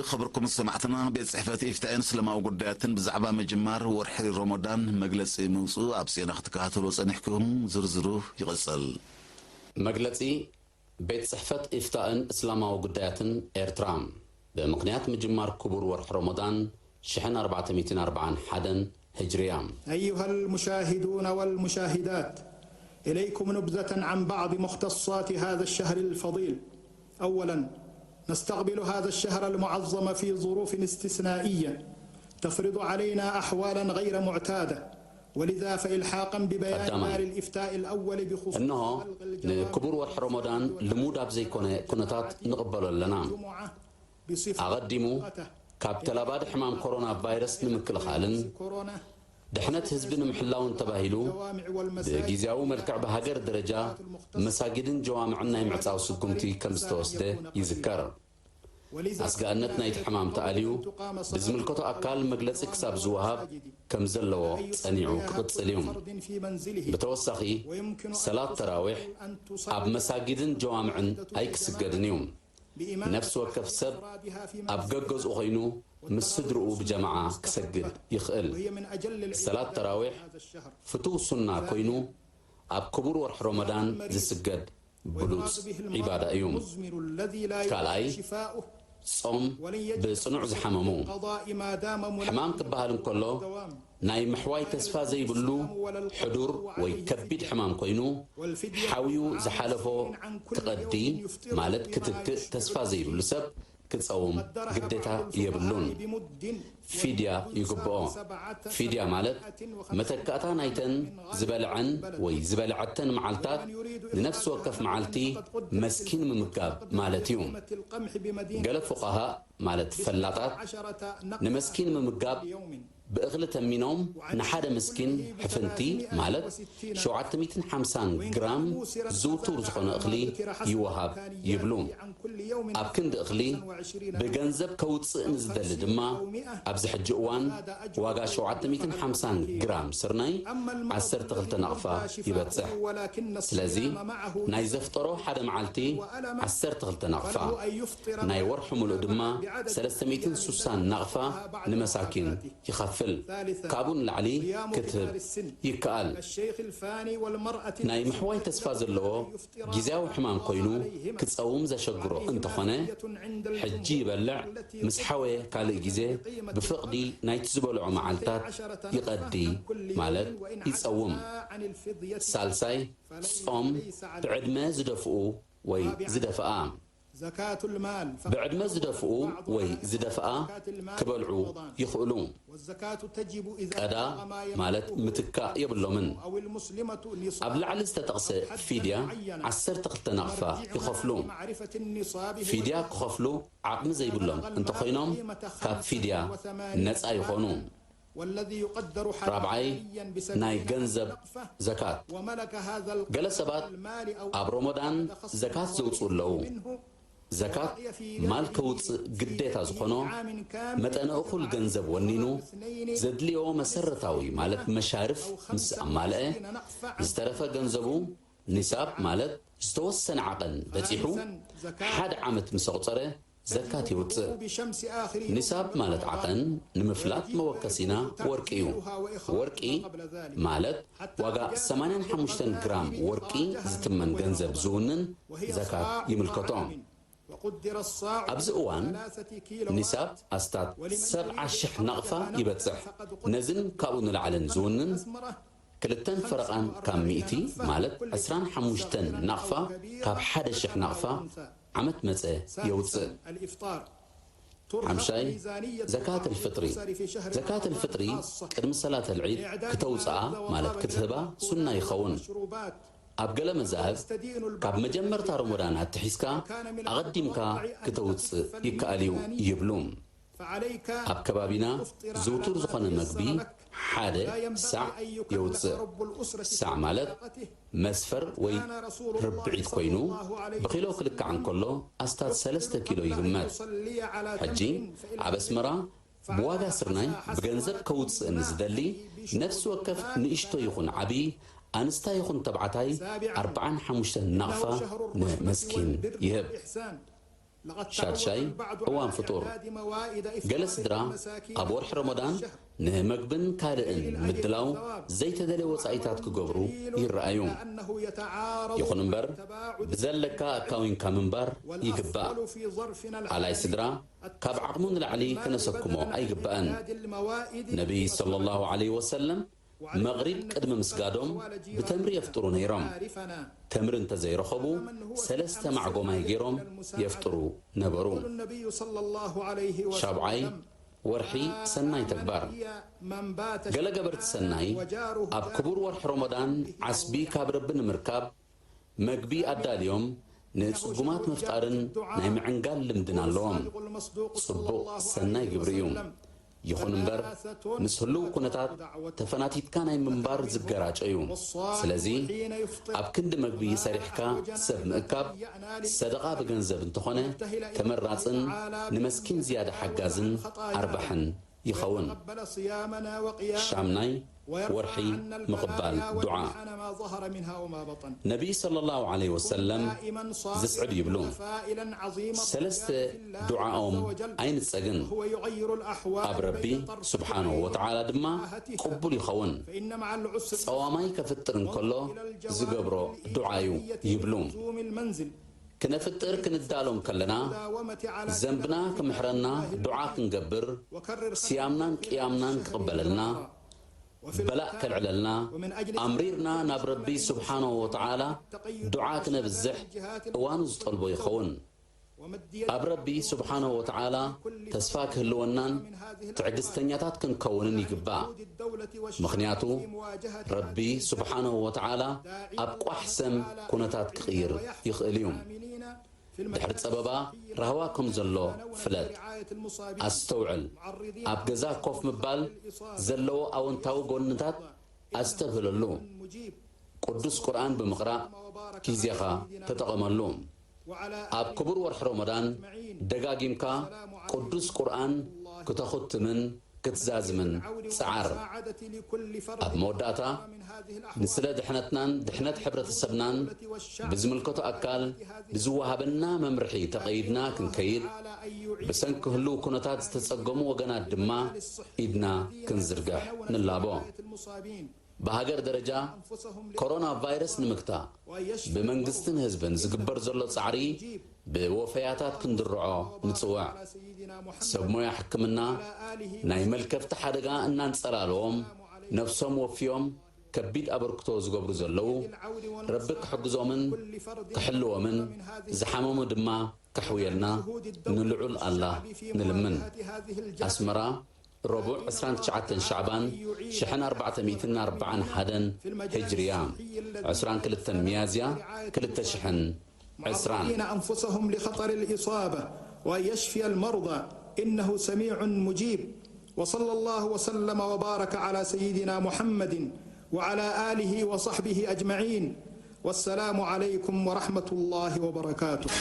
ክብርኩም ሰማዕትና፣ ቤት ጽሕፈት ኢፍታእን እስላማዊ ጉዳያትን ብዛዕባ ምጅማር ወርሒ ሮሞዳን መግለጺ ምውጽኡ ኣብ ዜና ክትከታተሉ ጸኒሕኩም። ዝርዝሩ ይቕጽል። መግለጺ ቤት ጽሕፈት ኢፍታእን እስላማዊ ጉዳያትን ኤርትራ፣ ብምኽንያት ምጅማር ክቡር ወርሒ ሮሞዳን ሽሕን ኣርባዕተ ሚእትን ኣርባዓን ሓደን ህጅርያ። أيها المشاهدون والمشاهدات، إليكم نبذة عن بعض مختصات هذا الشهر الفضيل. أولاً، نستقبل هذا الشهر المعظم في ظروف استثنائية تفرض علينا أحوالًا غير معتادة، ولذا فإلحاقًا ببيان ቀዳማይ፣ دار الإفتاء الأول بخصوص እንሆ غلق الجوامع ንክቡር ወርሒ ሮሞዳን ልሙድ ኣብ ዘይኮነ ኩነታት ንቕበሎ ኣለና። الجمعة بصفة ኣቐዲሙ፣ مؤقتة ካብ ተላባዲ ሕማም ኮሮና ቫይረስ ንምክልኻልን ድሕነት ህዝቢ ንምሕላውን ተባሂሉ ብግዝያዊ መልክዕ ብሃገር ደረጃ መሳጊድን ጀዋምዕን ናይ ምዕጻው ስጉምቲ ከም ዝተወስደ ይዝከር። ኣስጋእነት ናይቲ ሕማም ተኣልዩ ብዝምልከቶ ኣካል መግለጺ ክሳብ ዝወሃብ ከም ዘለዎ ጸኒዑ ክቕጽል እዩ። ብተወሳኺ ሰላት ተራዊሕ ኣብ መሳጊድን ጀዋምዕን ኣይክስገድን እዩ። ነፍሲ ወከፍ ሰብ ኣብ ገገዝኡ ኮይኑ ምስ ስድርኡ ብጀማዓ ክሰግድ ይኽእል። ሰላት ተራዊሕ ፍቱው ሱና ኮይኑ ኣብ ክቡር ወርሒ ሮመዳን ዝስገድ ብሉጽ ዒባዳ እዩ። ካልኣይ፣ ጾም ብጽኑዕ ዝሓመሙ። ሕማም ክበሃል እንከሎ ናይ ምሕዋይ ተስፋ ዘይብሉ ሕዱር ወይ ከቢድ ሕማም ኮይኑ ሓውዩ ዝሓለፎ ክቐዲ ማለት ክትክእ ተስፋ ዘይብሉ ሰብ ክጸውም ግዴታ የብሉን። ፊድያ ይግብኦ። ፊድያ ማለት መተካእታ ናይተን ዝበልዐን ወይ ዝበልዐተን መዓልታት ንነፍሲ ወከፍ መዓልቲ መስኪን ምምጋብ ማለት እዩ። ገለ ፉቃሃእ ማለት ፈላጣት ንመስኪን ምምጋብ ብእኽሊ ተሚኖም ንሓደ ምስኪን ሕፍንቲ ማለት ሸውዓተ ሚእትን ሓምሳን ግራም ዝውቱር ዝኾነ እኽሊ ይወሃብ ይብሉ። ኣብ ክንዲ እኽሊ ብገንዘብ ከውጽእ ንዝደሊ ድማ ኣብዚ ሕጂ እዋን ዋጋ ሸውዓተ ሚእትን ሓምሳን ግራም ስርናይ ዓሰርተ ክልተ ናቕፋ ይበጽሕ። ስለዚ ናይ ዘፍጠሮ ሓደ መዓልቲ ዓሰርተ ክልተ ናቕፋ፣ ናይ ወርሒ ሙሉእ ድማ ሰለስተ ሚእትን ሱሳን ናቕፋ ንመሳኪን ይኸፍል። ካብኡ ንላዕሊ ክትህብ ይከኣል። ናይ ምሕዋይ ተስፋ ዘለዎ ግዝያዊ ሕማም ኮይኑ ክጸውም ዘሸግሮ እንተኾነ፣ ሕጂ ይበልዕ፣ ምስ ሓወየ ካልእ ግዜ ብፍቕዲ ናይቲ ዝበልዖ መዓልታት ይቐዲ ማለት ይጸውም። ሳልሳይ፣ ጾም ብዕድመ ዝደፍኡ ወይ ዝደፍኣ። ብዕድመ ዝደፍኡ ወይ ዝደፍኣ ክበልዑ ይኽእሉ። ቀዳ ማለት ምትካእ የብሎምን። ኣብ ላዕሊ ዝተጠቕሰ ፊድያ ዓሰርተ ክልተ ናቕፋ ይኸፍሉ። ፊድያ ክኸፍሉ ዓቕሚ ዘይብሎም እንተኾይኖም ካብ ፊድያ ነጻ ይኾኑ። ራብዓይ፣ ናይ ገንዘብ ዘካት። ገለ ሰባት ኣብ ሮሞዳን ዘካት ዘውፅኡ ኣለዉ። ዘካት ማል ከውፅእ ግዴታ ዝኾኖ መጠነ እኹል ገንዘብ ወኒኑ ዘድልዮ መሰረታዊ ማለት መሻርፍ ምስ ኣማልአ ዝተረፈ ገንዘቡ ኒሳብ ማለት ዝተወሰነ ዓቐን በፂሑ ሓደ ዓመት ምስ ኣቑፀረ ዘካት የውፅእ። ኒሳብ ማለት ዓቐን ንምፍላጥ መወከሲና ወርቂ እዩ። ወርቂ ማለት ዋጋ ሰማንያን ሓሙሽተን ግራም ወርቂ ዝትመን ገንዘብ ዝውንን ዘካት ይምልከቶ። ኣብዚ እዋን ኒሳብ ኣስታት ሰብዓ ሽሕ ናቕፋ ይበጽሕ። ነዝን ካብኡ ንላዕልን ዝውንን ክልተን ፈረቓን ካብ ሚእቲ ማለት ዕስራን ሓሙሽተን ናቕፋ ካብ ሓደ ሽሕ ናቕፋ ዓመት መጸ የውጽእ። ሓምሻይ፣ ዘካት ኣልፍጥሪ። ዘካት ኣልፍጥሪ ቅድሚ ሰላት ኣልዒድ ክተውጽኣ ማለት ክትህባ ሱና ይኸውን። ኣብ ገለ መዛህብ ካብ መጀመርታ ሮሞዳን ኣትሒዝካ ኣቐዲምካ ክተውጽእ ይከኣል እዩ ይብሉ። ኣብ ከባቢና ዝውቱር ዝኾነ መግቢ ሓደ ሳዕ የውጽእ። ሳዕ ማለት መስፈር ወይ ርብዒት ኮይኑ ብኪሎ ክልካዕ እንከሎ ኣስታት ሰለስተ ኪሎ ይግመት። ሕጂ ኣብ ኣስመራ ብዋጋ ስርናይ ብገንዘብ ከውጽእ ንዝደሊ ነፍሲ ወከፍ ንእሽቶ ይኹን ዓቢ ኣንስታ ይኹን ተባዕታይ ኣርብዓን ሓሙሽተን ናቕፋ ንመስኪን ይህብ። ሻድሻይ፣ እዋን ፍጡር። ገለ ስድራ ኣብ ወርሒ ረመዳን ንመግብን ካልእን ምድላው ዘይተደለየ ወጻኢታት ክገብሩ ይረኣዩ። ይኹን እምበር፣ ብዘለካ ኣካዊንካ ምንባር ይግባእ። ኣላይ ስድራ ካብ ዓቕሙ ንላዕሊ ከነሰክሞ ኣይግባእን። ነቢይ ሰለላሁ ዐለይሂ ወሰለም መቕሪብ ቅድሚ ምስጋዶም ብተምሪ የፍጥሩ ነይሮም። ተምሪ እንተዘይረኸቡ ሰለስተ ማዕጎማይ ገይሮም የፍጥሩ ነበሩ። ሻብዓይ፣ ወርሒ ሰናይ ተግባር። ገለ ገበርቲ ሰናይ ኣብ ክቡር ወርሒ ረመዳን ዓስቢ ካብ ረቢ ንምርካብ መግቢ ኣዳልዮም ንጽጉማት ምፍጣርን ናይ ምዕንጋል ልምድን ኣለዎም። ጽቡቕ ሰናይ ግብሪ እዩ። ይኹን እምበር፣ ምስ ህሉው ኩነታት ተፈናቲትካ ናይ ምንባር ዝገራጮ እዩ። ስለዚ፣ ኣብ ክንዲ መግቢ ሰሪሕካ ሰብ ምእካብ፣ ሰደቓ ብገንዘብ እንተኾነ ተመራጽን ንመስኪን ዝያዳ ሓጋዝን ኣርባሕን ይኸውን። ሻምናይ፣ ወርሒ ምቕባል ዱዓ። ነቢይ ሰለላሁ ዐለይሂ ወሰለም ዝስዕብ ይብሉ፣ ሰለስተ ዱዓኦም ኣይንጸግን። ኣብ ረቢ ስብሓንሁ ወተዓላ ድማ ቅቡል ይኸውን። ጸዋማይ ከፍጥር እንከሎ ዝገብሮ ዱዓ እዩ ይብሉ። ክነፍጥር ክንዳሎም ከለና፣ ዘንብና ክምሕረና ዱዓ ክንገብር፣ ስያምናን ቅያምናን ክቕበለልና፣ በላእ ከልዕለልና፣ ኣምሪርና ናብ ረቢ ስብሓንሁ ወተዓላ ዱዓ ክነብዝሕ እዋኑ ዝጠልቦ ይኸውን። ኣብ ረቢ ስብሓንሁ ወተዓላ ተስፋ ክህልወናን ትዕግስተኛታት ክንከውንን ይግባእ። ምኽንያቱ ረቢ ስብሓንሁ ወተዓላ ኣብ ቋሕ ሰም ኩነታት ክቕይር ይኽእል እዩ። ድሕሪ ጸበባ ራህዋ ከም ዘሎ ፍለጥ። ኣስተውዕል። ኣብ ገዛ ኮፍ ምባል ዘለዎ ኣወንታዊ ጎንታት ኣስተብህለሉ። ቅዱስ ቁርኣን ብምቕራእ ግዜኻ ተጠቐመሉ። ኣብ ክቡር ወርሒ ረመዳን ደጋጊምካ ቅዱስ ቁርኣን ክተኹትምን ክትዛዝምን ጸዓር። ኣብ መወዳእታ፣ ንስለ ድሕነትናን ድሕነት ሕብረተሰብናን ብዝምልከቶ ኣካል ብዝወሃበና መምርሒ ተቐይድና ክንከይድ፣ ብሰንኪ ህሉው ኩነታት ዝተጸገሙ ወገናት ድማ ኢድና ክንዝርግሕ ንላቦ። ብሃገር ደረጃ ኮሮና ቫይረስ ንምግታእ ብመንግስትን ህዝብን ዝግበር ዘሎ ጻዕሪ ብወፈያታት ክንድርዖ ንጽውዕ። ሰብ ሞያ ሕክምና፣ ናይ መልከፍቲ ሓደጋ እናንጸላለዎም ነብሶም ወፍዮም ከቢድ ኣበርክቶ ዝገብሩ ዘለዉ፣ ረቢ ክሕግዞምን ክሕልዎምን ዝሓመሙ ድማ ከሕውየልና ንልዑል ኣላህ ንልምን። ኣስመራ፣ ረቡዕ ዕስራን ትሽዓተን ሻዕባን ሽሕን ኣርባዕተ ሚእትን ኣርባዓን ሓደን ሂጅርያ፣ ዕስራን ክልተን ሚያዝያ ክልተ ሽሕን ዕስራን። معرضين أنفسهم لخطر الإصابة، وأن يشفي المرضى، إنه سميع مجيب. وصلى الله وسلم وبارك على سيدنا محمد وعلى آله وصحبه أجمعين. والسلام عليكم ورحمة الله وبركاته.